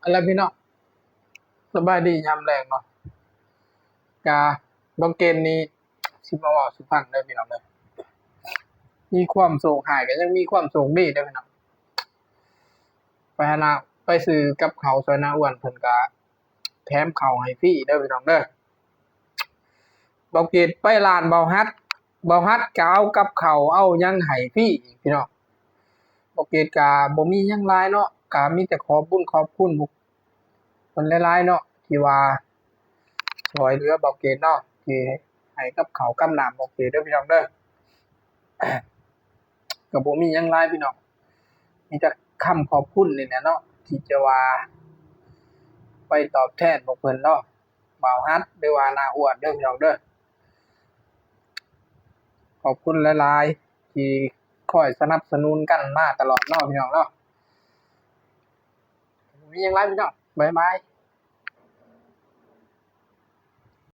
ອັນລະພີ່ນ້ອງ ສະບາຍດີຍາມແລງເນາະ. ກະບໍ່ເກນນີ້ຊິມາເວົ້າສູ່ຟັງເດີພີ່ນ້ອງເດີ. ມີຄວາມໂຊກຮ້າຍກະຍັງມີຄວາມໂຊກດີເດີພີ່ນ້ອງ. ໄປຫານາ ໄປຊື້ກັບເຂົ້າຊ່ອຍນ້າອ້ວນ ເພິ່ນກະແຖມເຂົ້າໃຫ້ຟຣີເດີພີ່ນ້ອງເດີ. ບໍ່ເກນໄປຮ້ານເບົາຮັດ ເບົາຮັດກະເອົາກັບເຂົ້າເອົາຫຍັງໃຫ້ຟຣີພີ່ນ້ອງ. ບໍ່ເກນກະບໍ່ມີຫຍັງຫຼາຍເນາະ ກະມີແຕ່ຂອບບຸນຂອບຄຸນເພິ່ນຫຼາຍໆເນາະ ທີ່ວ່າຊ່ອຍເຫຼືອບໍ່ເກນເນາະ ທີ່ໃຫ້ກັບເຂົ້າກັບນ້ຳບໍ່ເກນເດີພີ່ນ້ອງເດີ. ກະບໍ່ມີຫຍັງຫຼາຍພີ່ນ້ອງ ມີແຕ່ຄຳຂອບຄຸນນີ້ແຫຼະເນາະ ທີ່ຈະວ່າໄປຕອບແທນພວກເພິ່ນເນາະ ບ່າວຮັດ ຫຼືວ່ານ້າອ້ວນເດີພີ່ນ້ອງເດີ. ຂອບຄຸນຫຼາຍໆ ທີ່ຄອຍສະໜັບສະໜູນກັນມາຕະຫຼອດເນາະພີ່ນ້ອງເນາະ. ບໍ່ມີຫຍັງຫຼາຍພີ່ນ້ອງ ບາຍບາຍ.